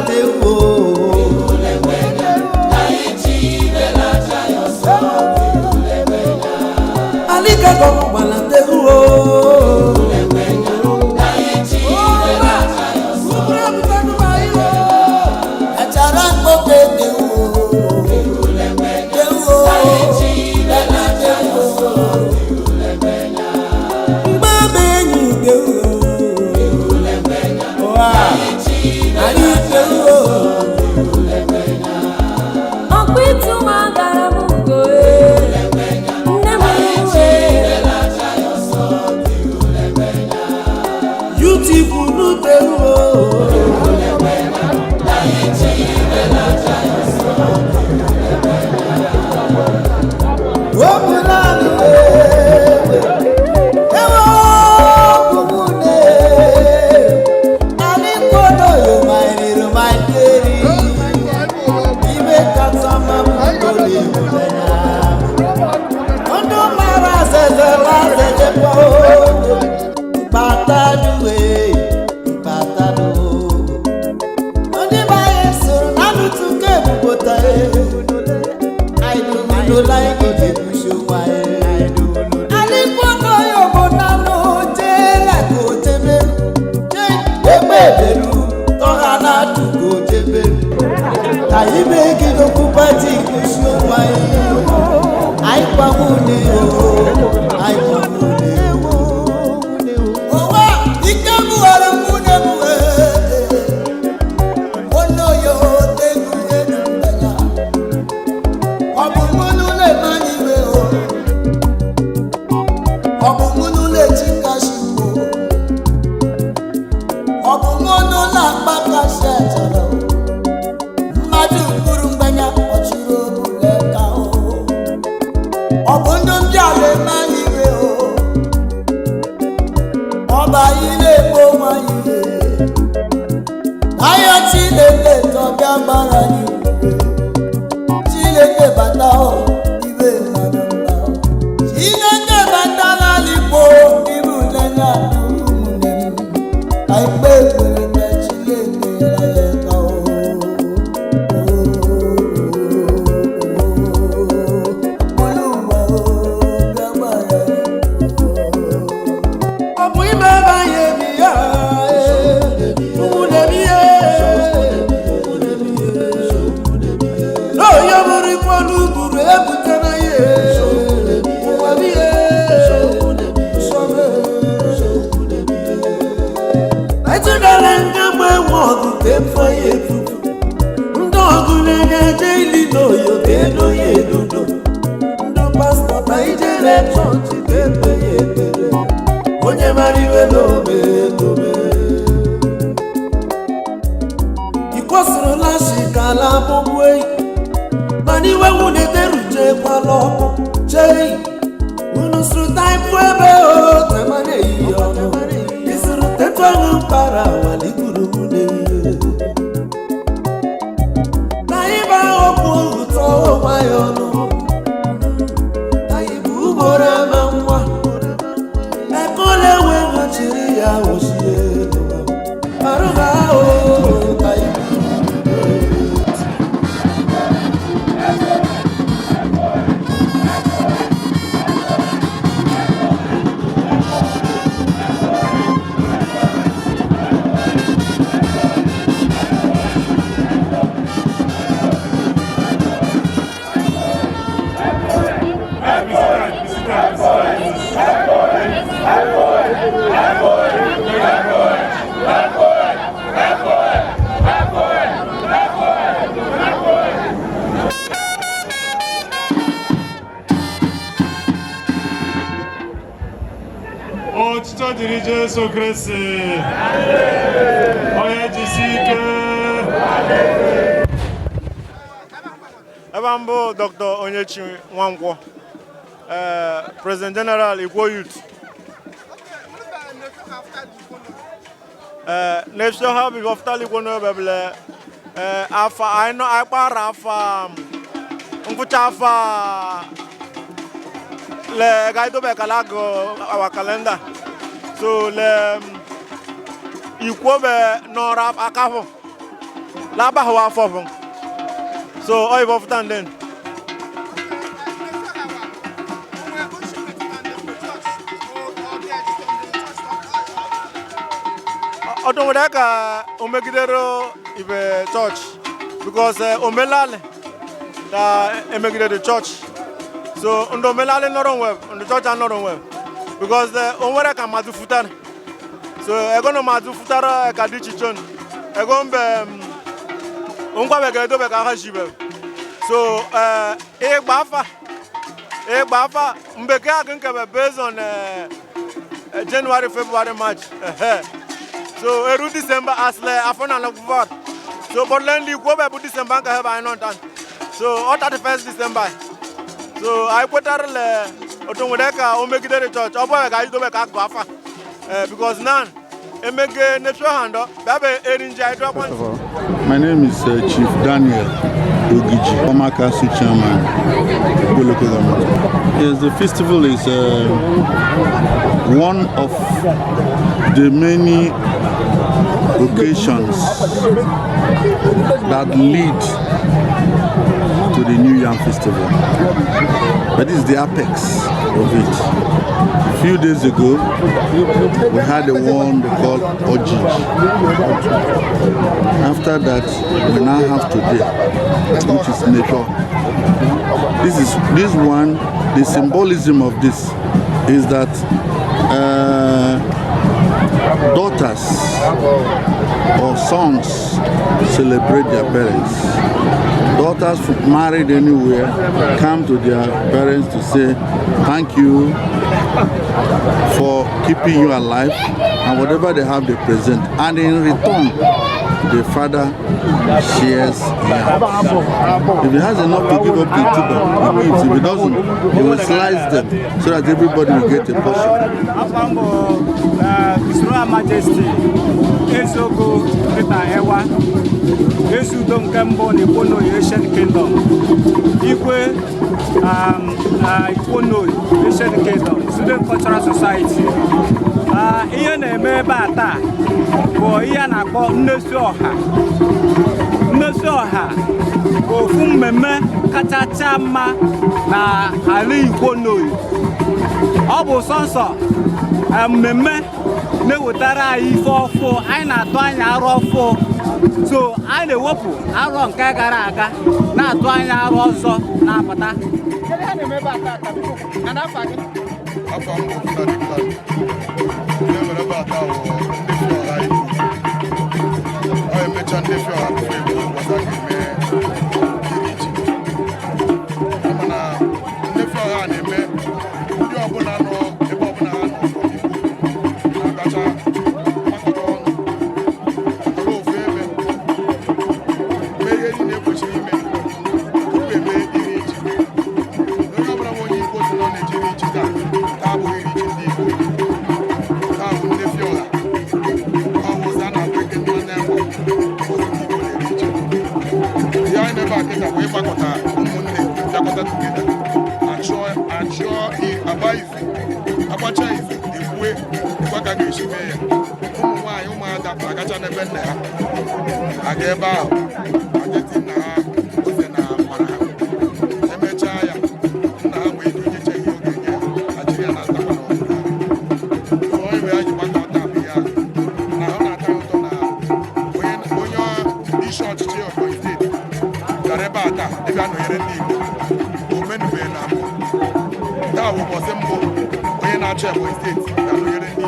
tewo. Alika kọkọ gbala tewo. Achara mkpope tewo. Tewo. Tewo. Mgbabe enyi tewo. Wa. Anyị tewo. Ọkwa ịtụma gara m ugo ee. Nne m ee. Yutifu nu tewo. Like it, you show why. Alikuwa yobo nanu jela ko jebe egbe beru tọha na tuko jebe Anyị megide okwu pati kwụsị ụwa anyị kwanwune o, anyị kwanwune o. Owa ike buwara nwunye m ono yo tegu enu mbenya ọ bụ mụnụ na-emanye iwe o ọ bụ mụnụ na-echi kashi o ọ bụ mụnụ na-akpa kashi achara o mmadụ mkpụrụ mgbanya ọchịrị obule ka o ọ bụ ndụ ndị ala eme anyị iwe o ọba anyị na-ekpo onwe anyị iwe ahịa Chineke tọbịa gbara anyị iwe Chineke bata o iwe mmadụ mba o Chineke batala n'ikpo ibu n'anya ụmụnne m ka ikpe ekpere na Chineke nyere ya aka o. Olúwa o, bịa gbara anyị iwe. Ọ bụ ime ebe anyị ebi ya ụmụnne m ihe na onye bụrụ ikwu ọnụ buru ebute na ihe ụwa m ihe etụdara nga mgbe nwe ọgụ ka efọ ya efufu ndị ọgụ na-enye eje ili n'oyo ka edo ya edodo ndị pastọ na ijere chọọchị ka ekpe ya ekpere onye mara iwe n'obe dobe ikwesịrịla shi ka ala bụbu eyi mana iwe nwunye teruchekwala ọkụ chei unu sụrụ taịpụ ebe o temana eyighị ọnụ isuru tetu ahụ mkpara walikuru nwunye ihe na ịba okwu ụtọ onwe ya ọnụ anyị bụ ugboro ama nwa ekole weghachiri ya ochie arụba ahụ ka ibu. Otito dịrị Jesu Kristi. Onye jisi ike. Ebe mbụ Dr. Onyechi Nwankwọ, President General Ikwo Youth. N'efsi ha bi ọfụtala Ikwo n'obebele afa anyị nọ anyị kpara afa ngwụcha afa le ga dobe kala go our calendar so le Ikwo be nọrọ akafọ. Laba hawa afọ fún so ọ ibe ọfụta ndị. Ọdún nwere ka o megidere ibe chọọchị because omelali ta emegidere chọọchị, so ndị omelali nọrọ nwe ndị chọọchị anọrọ nwe because o nwere ka mmadụ futara, so ego na mmadụ futara ka dị iche iche, ego mbe ngwa ga edobe ka ha shibe. So ịgba afa mbeke agụ nkebe based on January, February, March. So eru December asle afọ na nọkpụfọt, so but len ndị ikwu bụ December nke ebe anyị nọ ntan, so ọ 31st December. So anyị kwetara le otu nwere ka o megidere chọọchị, ọ bụghị ka anyị dobe ka akụ afa, because nan emege nepio ha ndọ bịa bụ eri nji anyị dọkwa. First of all, my name is Chief Daniel Ogiji, former council chairman, Ikwo Local Government. Yes, the festival is one of the many occasions that lead to the New Yam Festival. But this is the apex of it. A few days ago, we had the one they call Ojiji. After that, we now have today, which is nature. This one. The symbolism of this is that daughters or sons celebrate their parents. Daughters married anywhere come to their parents to say thank you for keeping you alive, and whatever they have, they present, and in return the father shares yams. If he has enough to give up to tuber, he gives. If he doesn't, he will slice them so that everybody will get a portion. Afa m bụ His Royal Majesty Ezeogo Peter Ewa, Eze Udo nke mbụ na Ikwonoyi Ancient Kingdom, Igwe Ikwonoyi Ancient Kingdom Student Cultural Society. Ihe na-eme ebe a taa bụ ihe a na-akpọ nnesi ọha. Nnesi ọha bụ ofu mmemme kachacha mma na ala Ikwonoyi. Ọ bụ sọnsọ mmemme na-ewetara anyị ife ọfụ anyị na-atụ anya arụ ọfụ, so anyị na-ewepụ arọ nke gara aga, na-atụ anya arụ ọzọ na-apụta. Kedu ihe na-eme ebe a tata, biko, na n'afọ gị? Afọ m bụ Fulani Clan. Ihe mere ebe a taa bụ ndị fi ọha ikwu. Ọ emecha ndị fi ọha tupu ekwu ụbọchị a ga-eme iri ji. Kama na ndị fi ọha na-eme, ndị ọbụla nọ ebe ọbụla ha nọ from Igbo na-agacha gbakọta ọnụ nọrọ ofu ebe mee ihe niile ekwesịrị ime tupu eme iri ji. Onye ọbụla bụ onye Igbo si na ọ na-eji iri ji taa, taa abụghị iri ji ndị Igbo, taa bụ ndị fi ọha. Ọ bụ ụzọ a na-akpọ eke ndị na-enwe ụbọchị ndị Igbo na-eri ji. Ihe anyị na-ebe a kịta bụ ịgbakọta ụmụnne, bịakọta together, achụọ achụọ, agba izu, agbacha izu, ekwue gwa ka a ga-esi mee ya. Ụmụ nwaanyị, ụmụada agacha n'ebe nna ha, aga ebe ahụ ageti nna ha ose na mara ha. Emechaa ya, nna ha nwee ike inyecha ihe ọ ga-enye ha, achịrị ya na atakwa n'ọbụla ha. Onye mere anyị ji gbakọta bụ ya na ọ na-atọ ya ụtọ na onye isi ọchịchị Ebonyi Steeti bịara ebe a taa ịbịa nọnyere ndị Igbo. Omenubeghị na mbụ. Taa bụ ụbọchị mbụ onye na-achị Ebonyi Steeti bịa nọnyere ndị Igbo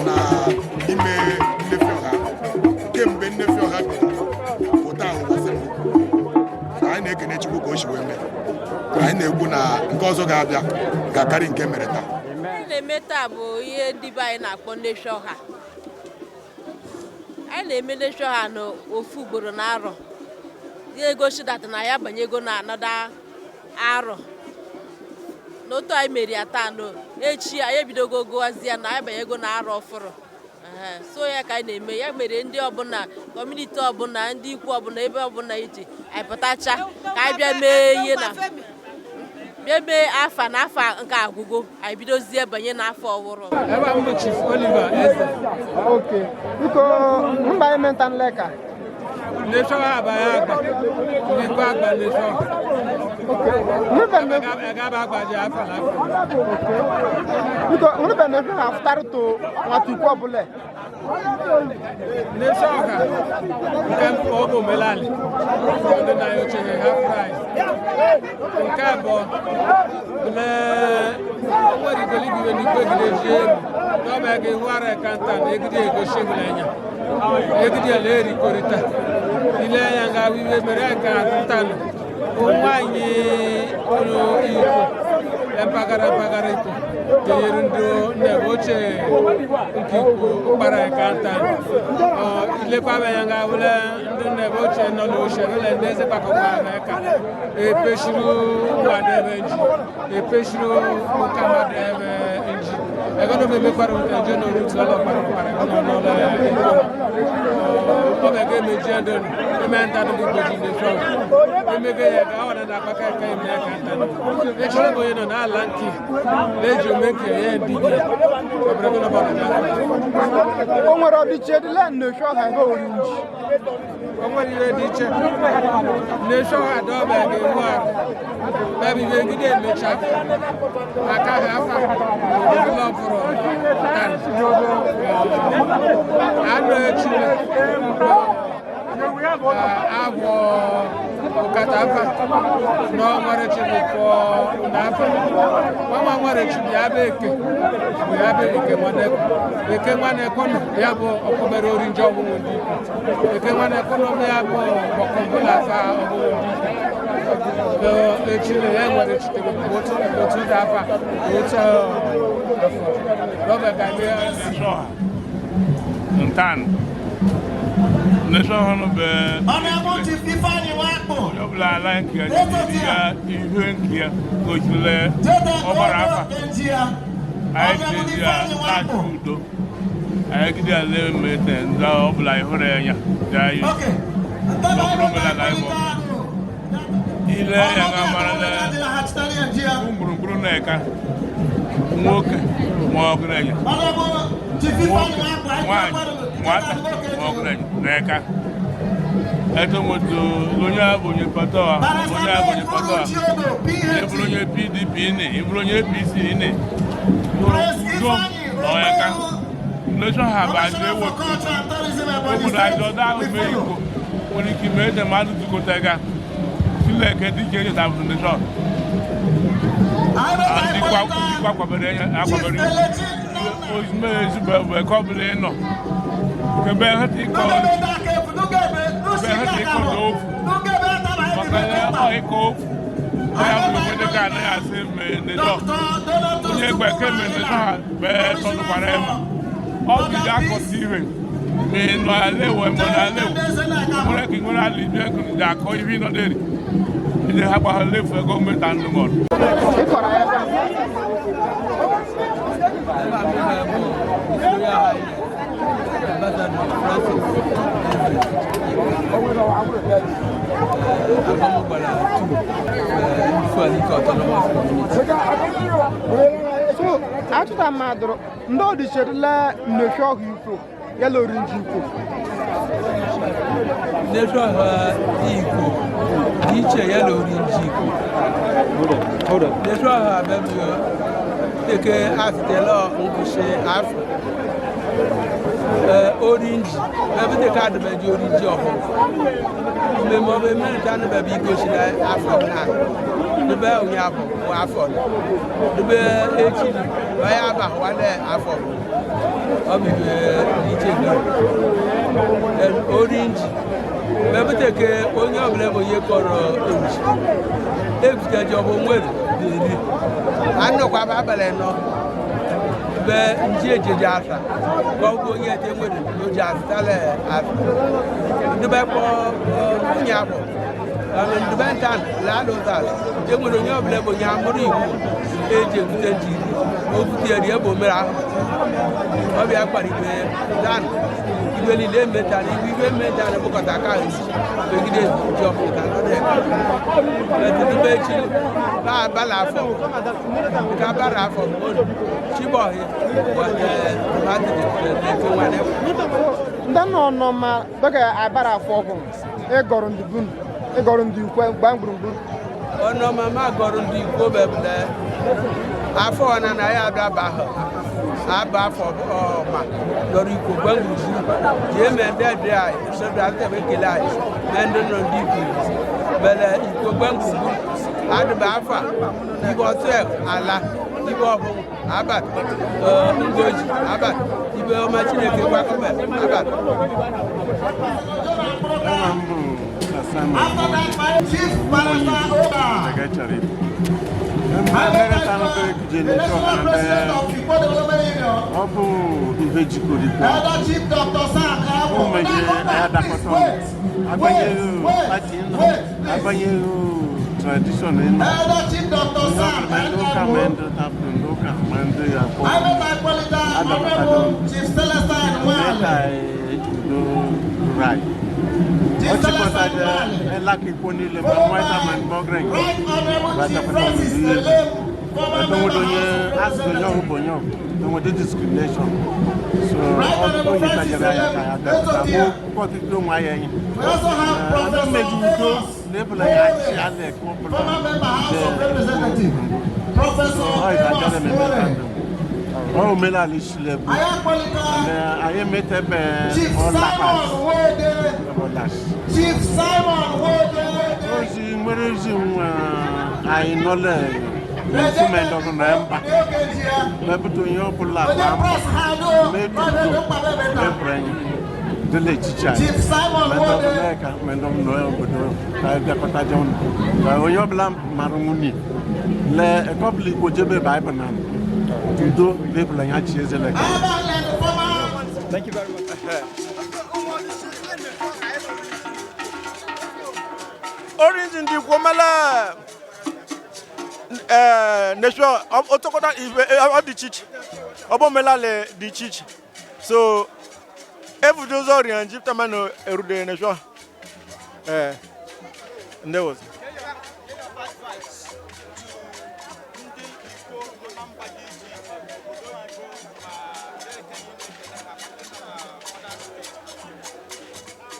na ime nnefe ọha. Kemgbe nnefe ọha bidoro bụ taa bụ ụbọchị mbụ. Anyị na-ekene Chukwu ka o si wee mee. Anyị na-ekwu na nke ọzọ ga-abịa ga-akarị nke mere taa. Ihe na-eme taa bụ ihe ndị be anyị na-akpọ nneshi ọha. Anyị na-eme nneshi ọha n'ofu ugboro na arọ, ga-egosi that na ya banyego na another arọ. N'otu anyị mere ya taa, no echi anyị ebidogo gụwazie na anyị banyego na arọ ọfụrụ. Ehe, so ya ka anyị na-eme ya mere ndị ọbụla, community ọbụla, ndị ikwu ọbụla, ebe ọbụla iji anyị pụtacha ka anyị bịa mee ihe na bịa mee afa na afa nke agwụgo, anyị bidozie banye n'afọ ọhụrụ. Ebe a m bụ Chief Oliver Eze. Ok, biko, mba eme nta nleka. Nation abaya agba n'ikwu agba nation. Ega ba agba ji afa na afa. Biko, nwere be na ha afụtarị to nwata ikwu ọbụla. Nation ọha nke ọ bụ omenala ndị na ya ochie ha fry. Nke abụọ bụle nwere igoligiwe n'ikwu egide ji elu n'ọba ego ihu ara ekanta na egide egosi ịhụnanya egide ala erikọrịta ile anya nga iwe mere ka ntanụ nwaanyị ụlọ iko mpaghara mpaghara iko tinyere ndị nne ochie nke ikwu ụkpara ka ntanụ ilekwa anya nga wụle ndị nne ochie nọ n'oche wụle ndị eze gbakọkwa n'aka epeshiru mmadụ ebe nji epeshiru ụka mmadụ ebe nji egono memekwara eje n'orutu ọlọ kpara kpara egono n'ọlọ iko ọ bụ ego emeji ndonu eme ntanụ bụ igboji ndị sọ emege ya ga ọ na akpaka aka eme ya ka ntanụ echere bụ onye nọ n'ala nke na-eji ome nke ya ndị gị ọbụrụ ego nọba O nwere ọdịiche dịla nnọchi ọha ebe orinji? O nwere ihe dị iche na-eche ọha dọba ga-ewu arụ bebe ibe gide emecha aka ha afa ọbụla ọbụrụ anụ echi agwọ ụkata afa na ọnwere chi bụ pụọ na afa nwa nwere chi bụ ya bụ eke bụ ya bụ eke nwanekwu eke nwanekwu nọ ya bụ ọkpọbere orinji ọbụghị ndị ikwu eke nwanekwu nọ bụ ya bụ ọkpọbụla afa ọbụghị ndị ikwu echi na ya nwere chitere otu otu dị afa otu afọ rọba ga-abịa. Ntan nation hụrụ bụ onye ọbụla ala nke ya ya ihe nke ya gosiri ọgbara afa anyị jiri ya na-achọ udo anyị gide ya lee mete ndị ọbụla ịhụrụ ya ya yi ọbụrụ omenala anyị bụ ile ya ga marala gburugburu na-eka nwoke ma ọgụrenya nwoke nwaanyị nwata ma ọgụrenya na-eka eto moto onye abụ onye patoa onye abụ onye patoa ịbụrụ onye PDP ne ịbụrụ onye APC ne udo ọyaka nation ha bụ ajọ ewepụ obodo ajọ ọdọ ahụ mee iko nwere ike ime ede mmadụ jikọta ga Chineke dị iche iche bụ nation ndịkwa akwabere akwabere ozugbo ezugbo ebe ka ọ bụla ị nọ ebe ha dị ịkọ ebe ha dị ịkọ n'ofu maka na ọ ịkọ ofu ya bụ obodo ka anaghị asị mee nation onye egbe kemgbe nation ha bee tọdụkwara ema ọ bụ ji akọsi ihe ma ị nọ ala ewe ma na ala ewe nwere ka ị nwere ala ibe ji akọ ihe ị nọ deri ndị ha gbaghara lefu gọọmenti anụmanụ. So achụta mmadụ ndị ọdịiche dịla nnọchi ọha ikwu ya na orinji ikwu. Nation ọha ikwu dị iche ya na orinji ikwu. Nation ọha bẹbụ teke afitela nkwụsị afọ orinji bẹbụ teke adịbeji orinji ọhụrụ mmemme ọbụ emerita anụbẹbụ igosi na afọ na dube ụnyaahụ bụ afọ dube echi onye abahụwale afọ ọ bụ iche orinji mebuteke onye ọbụla bụ onye kọrọ nji ebuteji ọbụ nwere eri anọkwa abalị nọ be nji ejeji asa ka ọ bụ onye ete nwere oji asụtala asa ndube kpọ onye abụ ndube ntan lada ụzọ e nwere onye ọbụla bụ onye amụrụ iwu eji ebute ji o butere ebe omere ahụ ọbịa kpara igwe dan igwe niile emetara igwe igwe emetara bụkọta aka ahụ megide ji ọpụta n'ọdụ echi bala afọ nke abara afọ chibọhị Ndị nọ nọ ma dọka abara afọ ọgwụ ịgọrọ ndị bunu ịgọrọ ndị ikwe gbaa gburugburu. Ọnọma ma gọrọ ndị ikwu bebule afọ ọna na ya abịa ba ha aba afọ ọma lọrọ ikwu gbaa gburugburu jee mee ndị dị anyị sọdọ atebe ekele anyị na ndị nọ ndị ikwu bele ikwu gbaa gburugburu adịba afọ a ibe ọtụ ala ibe ọbụ abat ngoji abat ibe ọma Chineke gwakọbe abat. Ọ bụ ihe jikọrọ ikwu ụmụnye adakọta agbanyeghị pati nọ, agbanyeghị tradition nọ, ma ndị ụka ma ndị tapụ ndị ụka ma ndị akpọ adakọta mee ka udo rai. Ọ chịkọtara elaka ikwu niile, ma nweta ma ndị ọgara nke adakọta niile. Enwere onye asịrị onye ọhụụ bụ onye ọhụụ, enwere discrimination. So onye kajara ya ka ya dapụta bụ ọtụtụ onwe ya enyi mmeji udo na ebula ya achị a na-ekwu ọbụla. Ọ omenala isile bụ anyị emetebe ọlakas ozi nwere ezi nwa anyị nọle nkume na mba mepụta onye ọbụla gba mbọ mee mepụrụ anyị dị n'etiti anyị ka obodo ka bịakọta je ụnụ ka onye ọbụla mara nwunye lee ekọbụla ikwo jebe baịbụl na udo lebụla ya chi ezele. Thank you very much. Orange ndị ikwu mele nation otokota ibe ọ dị iche iche, ọ bụ omenala dị iche iche. So ebudo ụzọ ọrịa nji tamano erude nation ndewo.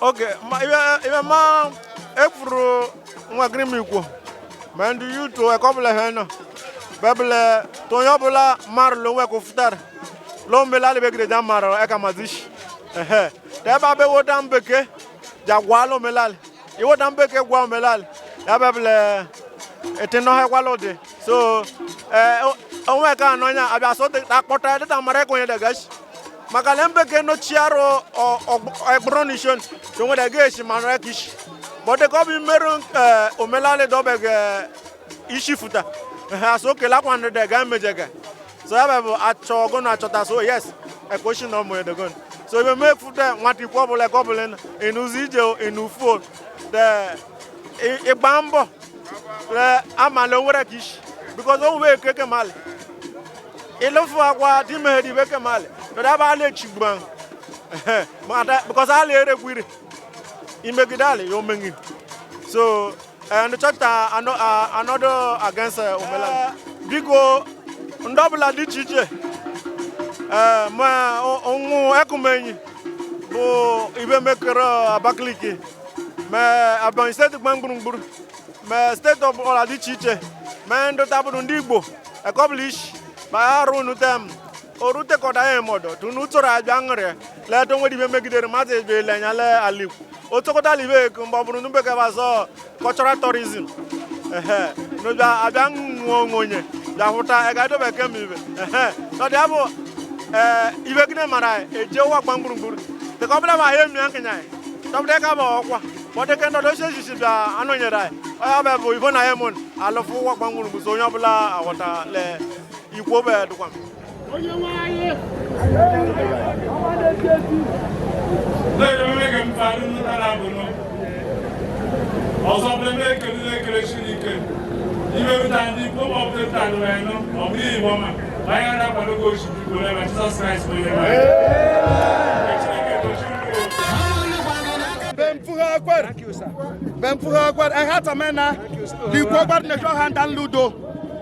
Oge ma ibe ma efuru nwa gịrị m ikwu ma ndị yutu ekọbụla ha nọ bebụle tonye ọbụla marụ lo nwe kufutara lo mela le begre ja maro eka mazishi ehe te ba be wo dan beke ja gwa lo mela i wo dan beke gwa mela ya bebụle eteno ha kwa lo de. So onwe ka anonya abia so te akpọta de ta mara konye de gashi maka le mbeke no chiaro egbro nation to nwe de gashi mara kishi but de ko bi meru omelale do bege ishi futa ha so kela kwa de ga mejege. So ya bụ achọ go na achọta. So yes ekoshi na mo de gon. So ibe me futa nwata ikwu ọbụla ekọbụla enuzi ije enufuo de ịgba mbọ le amale nwere kishi because o we keke male ilofu akwa di mehedi beke male to da ba le chigban because ale ere kwiri imegide ale yo mengi. So and the church another against omela biko ndọbụla dị iche iche ma onwu ekumenyi bụ ibe mekere Abakaliki ma Ebonyi steeti gbam gburugburu ma steeti ọbụla dị iche iche ma ndị tabụrụ ndị Igbo ekọbụla ishi ma arụ unu tem orute kọda ya mọdọ tunu tụrụ abịa ṅụrị leta onwe ibe megidere mmadụ ebe lenya le alikwu otokota libe eku mgbe ọ bụrụ ndị bekee bazọ cultural tourism ehe n'obia abịa ṅụọ onye bịa hụta ega dobe kem ibe ehe tọdị abụ ibe gịnị mara eje ụwa gbam gburugburu dịka ọ bụla ma ha emia nkịnya tọbụda ka bụ ọkwa bọdịke ndọdọ ose esisi bịa anọnyere anyị ọya bụ ibo na emon alụfụ ụwa gbam gburugburu. So onye ọbụla aghọta le ikwu be dịkwa onye nwe anyị. Ọzọ bụla eme ekele ekele Chineke imerụta ndị ikwu ma ọ bụla pụta nụrụ anyị nụ ọ bụrụ igbo ma anyị na-akwado gị ochi biko na Jizọs Kraịst bụ onye nwe Chineke gochiri. Bemfuha kwar ehata mena likwo gwar ne sho han dan ludo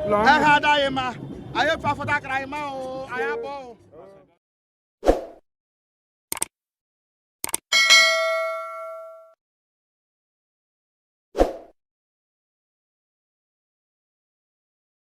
eha da ma aye fa fota kra ma o aya bo.